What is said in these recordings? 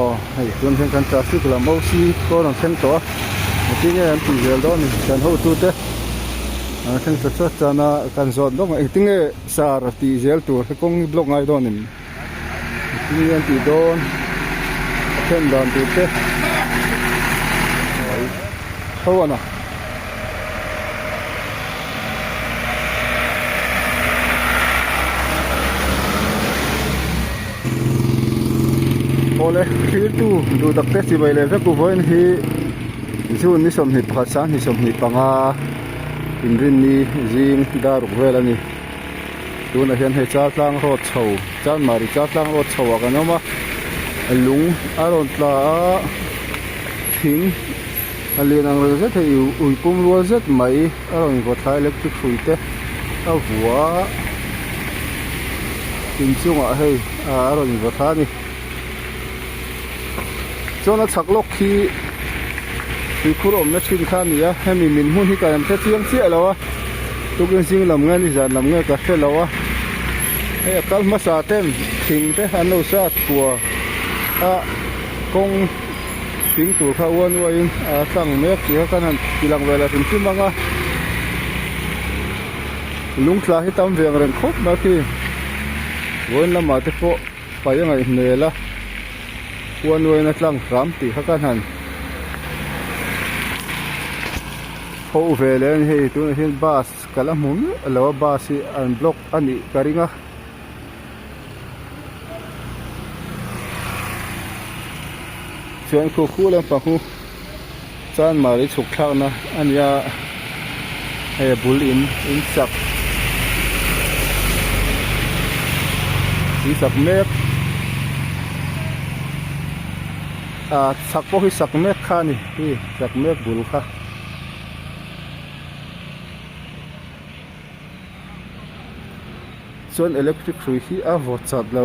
Aw hei tun hian kan traffic lam OC pawh a rawn thleng tawh a engtin nge an tih zel dawn ni kan hotute an thleng ta chat chan a kan zawt lawk a engtin nge sar tih zel tur he kawng hi block ngai dawn em engtin nge an tih dawn a then dan tur te ho a na. Awle thiltu duh tak te chibai leh vek u vawiin hi June ni 21 sang 25 inrinni zing dar ruk vel a ni tunah hian hei Chaltlang road chho Chanmari Chaltlang road chho ah kan awm a lung a rawn tla a thing a lian ang reng zet hei ui pum rual zet mai a rawn vaw thla electric hrui te a vua a inchungah hei a rawn vaw thla a ni chuan a chhak lawk khi tuikhur awmna thin kha a ni a hemi min hmun hi ka rawn hre chiang chiah lo a tukin zing lam nge nizan lam nge ka hre lo a hei a kal hmasa ten thing te an lo sat kua a kawng. Thing tur kha uan uain a tlang mek tih kha kan han ti lang ve la hrim hrim ang a lung tla hi tam ve ang reng khawp mai khi vawiin lamah te pawh paih a ngaih hmel a uan uain a tlang hram tih kha kan han ho ve leh a ni hei tunah hian bus ka la hmu miah lo a bus hi an block a nih ka ring a. Chuan khu khu lampang khu chuan mari chhuk thlakna a nia hei a bul in in sak in sak mek ah chhak pawh hi sak mek kha a ni hi sak mek bul kha. Chuan electric hrui hi a vawt chat lo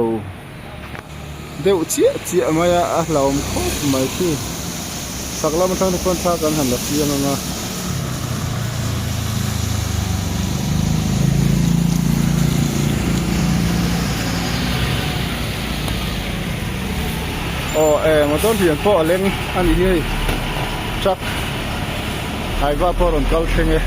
deuh chiah chiah mai a a hlauhawm khawp mai khi chhak lam atang te chuan thla kan han la chiang ang a. Aw e motor lian pawh a leng a ni hi hei truck. Haiva pawh a rawn kal thleng e.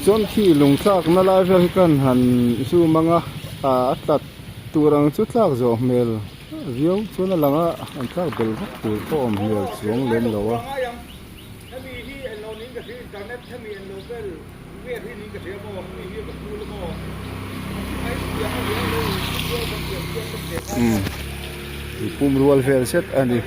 Chuan khi lung tlakna lai vel hi kan han zoom ang a ah a tlat tur ang chu tlak zawh hmel viau chuan a lang a an tlak bel vak tur pawh awm hmel chuang lem lo a. Umm pum rual vel zet a ni.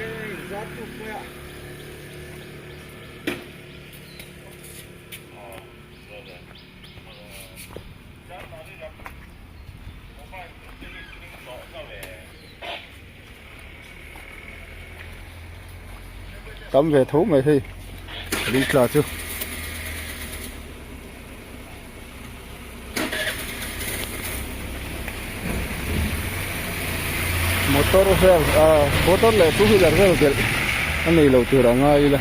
Tam ve tho mai hei lung tla chu. Motor vel ah motor leh two wheeler vel belh a nei lo tur a ngai ila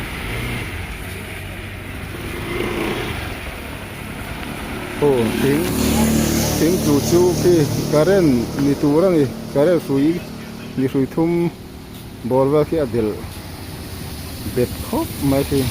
aw thing thing tlu chu khi current ni tur a ni current hrui ni hrui thum bawr vel khi a delh bet khawp mai khi.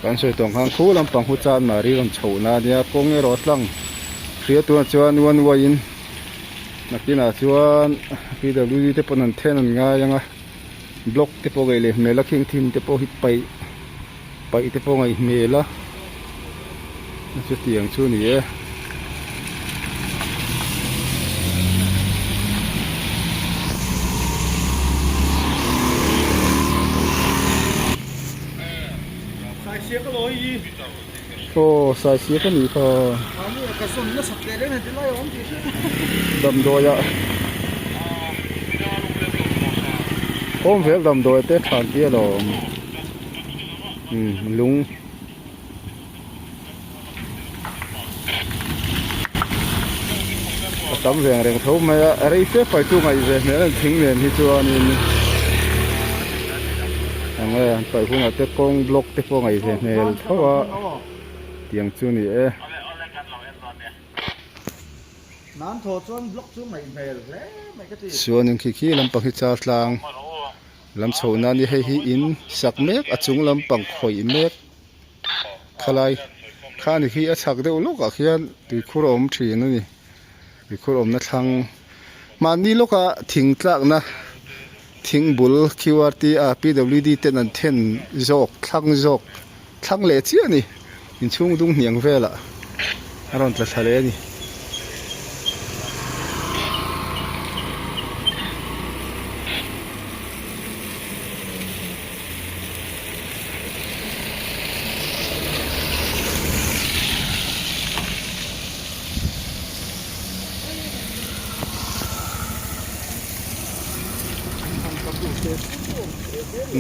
Kan sawi tawng khan khu lampang hu chan mari rawn chhoh na ania kawng erawh a tlang hria tunah chuan one way in nakinah chuan P W D te pawn an then an ngai ang a block te pawh ngaih leh hmel a khing thin te pawh hi paih. Paih te pawh ngaih hmel a chutiang chu a ni e. Aw saisia ka nih kha damdawi ah awm vel damdawi te than tia lawm umm lung. A tam veng reng tho mai a rei fe fai chu ngaih ve hmel a ni thing nen hi chuanin eng nge an paih hunah te kawng block te pawh ngaih ve hmel tho a tiang chu a ni e. Chuanin khi khi lampang hi char tlang lam chhoh nan hi hei hi in sak mek a chung lampang khawih mek. Khalai khani khi a chhak deuh lawkah khian tuikhur a awm thin a ni tuikhur awmna thlang mahni lawka thing tlakna thing bul qrt a pwd ten an then zawk thlang zawk thlang leh chiah a ni inchhung dung hniang velah a rawn tla thla leh a ni.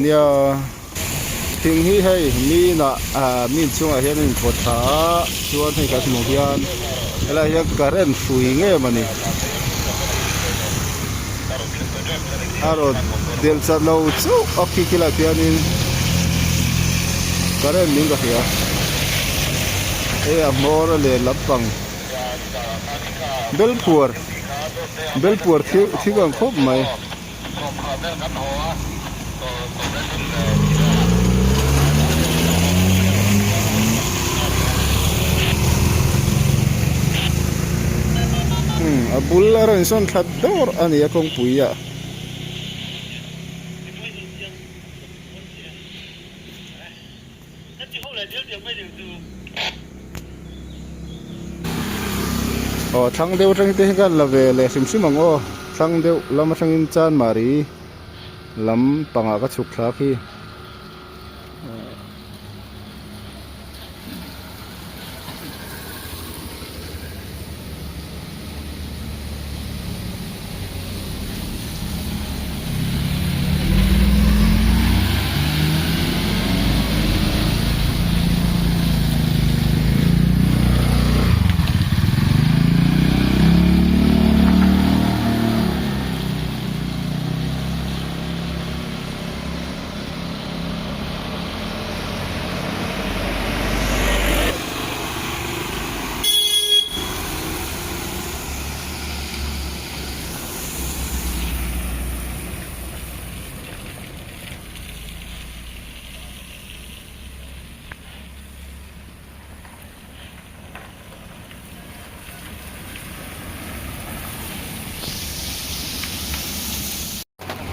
Nia thing hi hei mi inah ah mi inchungah hian a inpawt thla a chuan hei kan hmuh hian helaiah hian current hrui nge mawni a rawn delh chat lo chauh a khi khi lai khianin current niin ka hria hei a hmawr a len lampang bel phuar bel phuar thil thil ang khawp mai. A bul a rawn sawn thla dawr a ni a kawngpui ah. Aw thlang deuh atang te hi khan la ve leh hrim hrim ang aw thlang deuh lam atangin chanmari lam pangah ka chhuk thla khi.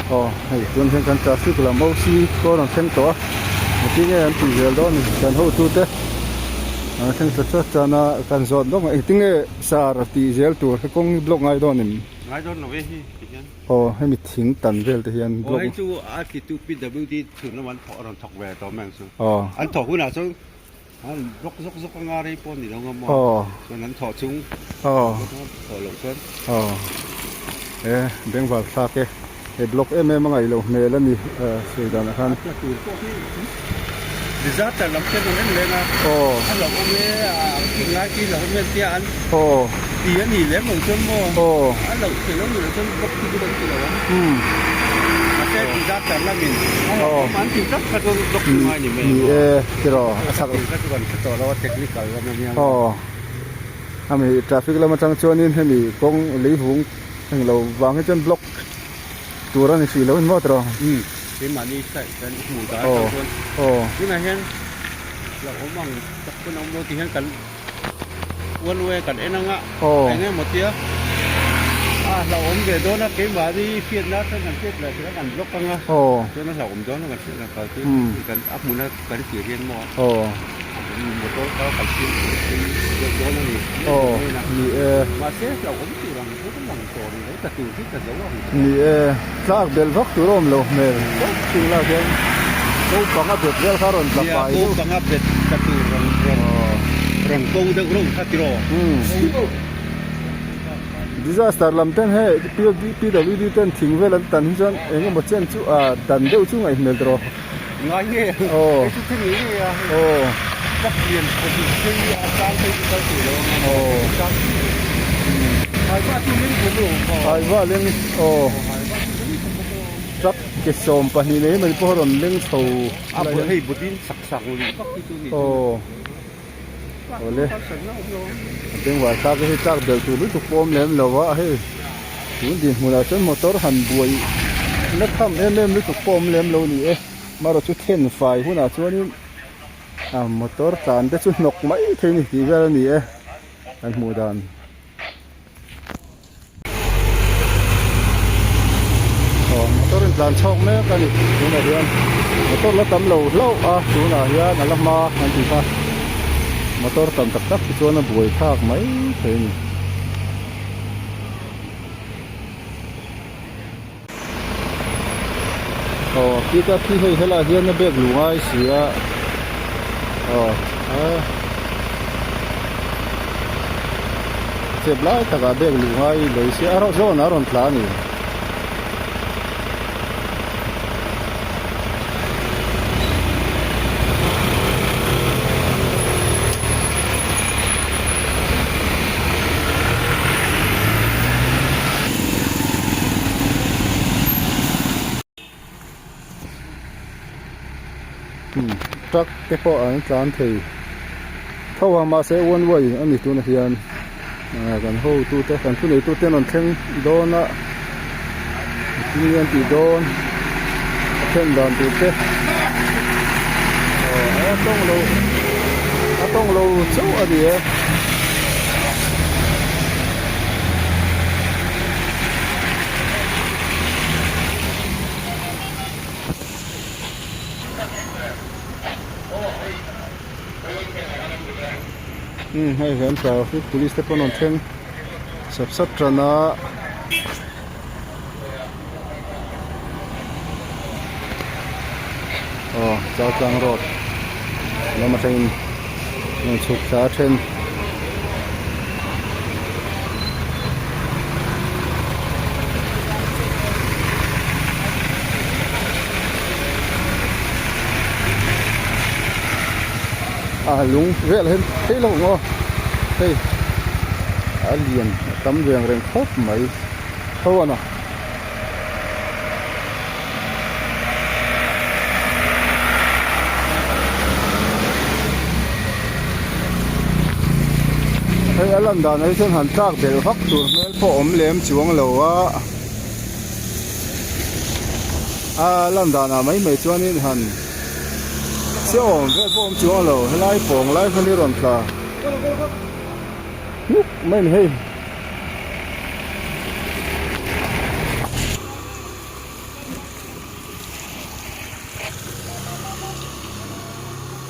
Aw hei tun hian kan traffic lam OC pawh a rawn thleng tawh a engtin nge an tih zel dawn ni kan hotute an thleng ta chat tan a kan zawt nawk mai engtin nge sar tih zel tur he kawng hi block ngai dawn em? Ngai dawn lo e hi ti hian. Aw hemi thing tan vel te hian block. Aw hei chu a titu PWD chhun lam an thawh a rawn thawk ve tawh mai ang chu. Aw. An thawh hunah chuan an block zawk zawk anga rei pawh a ni lo ang a maw. Aw. Chuan an thawh chung. Aw. Thawh loh chuan. Aw. E bengvar thlak e. He block em em a ngaih loh hmel a ni sawi danah khan. A tla tur pawh hi disaster lam te an en leng a. Aw. A lo awm e a thing lai khi lo awm e tia an. Aw. Ti a ni lem lo chuan maw. Aw. A loh theih lo ni lo chuan block khi chu kan ti lo ang. Umm. Mahse disaster lamin a lo awm an ti tlat kha chuan block chu ngai ni mai Ni e tiraw a chak. Kha chu kan hre tawh lo a technical lam a nia. Aw. Ami traffic lam atang chuanin hemi kawng leivung englo vang hi chuan block tur a ni hrih lo in maw tiraw. Umm keimahni side kan hmuh dan atang chuan tunah hian lo awm ang tak pawn a awm lo tih hian kan one way kan en anga eng emaw tia a. A hlauhawm ve dawn a, keimahni hriatna atang kan hriat lah chuan kan block ang a, chuan a hlauhawm dawn a kan hriat lah kal tir kan a hmuna kan tir hian maw motor kha kan siam pui deuh dawn a ni. Ni e. Mahse hlauhawm tur ang chu ka lang tawh rih lo, tla tur hi tla zo ang. Ni e, tlak belh vak tur a awm lo hmel tawp chung lah hian naupang a bet vel kha a rawn tla fai deuh. Nia, naupang a bet tla tur rawn rawn ko deuh reuh kha tiraw. Disaster lam ten hei PWD ten thing vel an tan hi chuan eng emaw chen chu ah dan deuh chu ngaih hmel tawh. Ngai nge aw hei chu thil ngei ngei a aw truck lian khawpin phei a tang phei chu kal thei lo ang a aw tang hai va chu leng khawp lo aw hai va leng aw hai va chu leng khawp bawk lo truck ke 12 nei mai pawh a rawn leng chho a bul hei budin sak sak lui vak hi chu ni aw awle a bengvar thlak hi tlak belh tur lutuk pawh awm lem lo a hei tun dinhmunah chuan motor han buai na tham em em lutuk pawh awm lem lo a ni e marawh chu then fai hunah chuanin a motor tlan te chu hnawk mai thei a ni tih vel a ni e kan hmuh dan. Aw motor in tlan chhawk mek a ni tunah hian motor la tam lo hlauh a tunah hian a la hma an tih kha motor tam tak tak te chuan a buai thlak mai thei a ni. Aw pickup hi hei helaiah hian a bag lu ngai si a aw a chep lai takah bag lu ngai lei sia a zawn a rawn tla a ni. Truck te pawh an tlan thei tho a mahse one way a ni tunah hian ah kan hotu te kan thu neitu te an rawn thleng dawn a thil hi an tih dawn a then dan tur te aw a tawng lo a tawng lo chauh a ni e. Umm hei hian traffic police te pawh an rawn thleng sap sap tan a aw Chaltlang road lam atangin rawn chhuk thla a then. A lung vel hian thei lo ang aw hei a lian a tam reng reng khawp mai tho a na. Hei a lan dan ah hi chuan han tlak belh vak tur hmel pawh awm lem chuang lo a a lan dan ah mai mai chuanin han che awm vel pawh awm chuang lo helai pawng lai khan hi rawn tla hnuk mai a ni hei.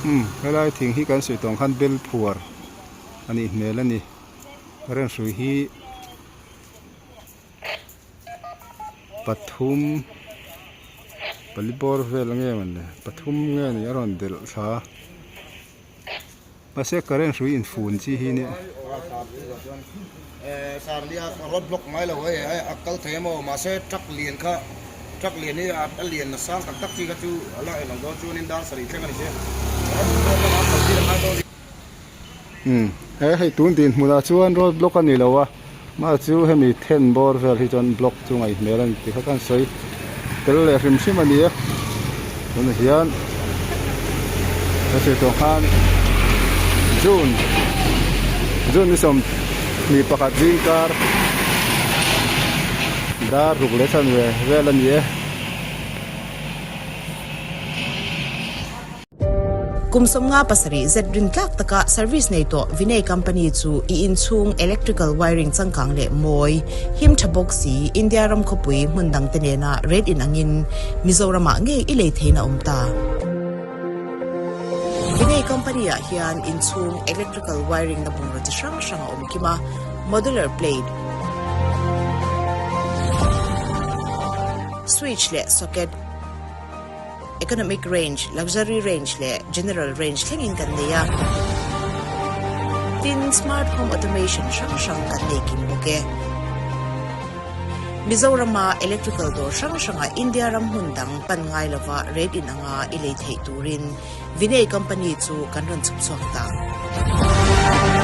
Umm helai thing hi kan sawi tawng khan bel phuar a nih hmel a ni current hrui hi pathum pali bawr vel nge mawni pathum nge ni a rawn delh thla. Mahse current hrui infun chi hi nia. Sarlia road block ngai lo hei a kal thei emaw mahse truck lian kha truck lian hi a lian na sang tak tak chi kha chu a la eng ang dawn chuanin dar sarih thleng a ni sia a duh tawk lama kal tir a ngai dawn. Umm he hei tun dinhmunah chuan road block a ni lo a mah chu hemi then bawr vel hi chuan block chu ngaih hmel a ni tih kha ka han sawi tel leh hrim hrim a ni a tunah hian ka sawi tawh khan June June ni 21 zingkar dar ruk leh chhan ve vel a ni e. Kum 57 zet rintlak taka service nei tawh Vinay Company chu i inchhung electrical wiring changkang leh mawi, him tha bawk si India ram khawpui hmun dangte nena rate inangin Mizoramah ngei i lei theihna awm ta. Vinay Company ah hian inchhung electrical wiring na bungraw chi hrang hrang a awm kim a, modular plate, switch leh socket, Economic range, Luxury range leh General range thlengin kan nei a. Tin, Smart Home Automation hrang hrang kan nei kim bawk e. Mizorama electrical dawr hrang hrangah India ram hmun dang pan ngai lova rate inanga i lei theih turin Vinay Company chu kan rawn chhuk chhuak ta.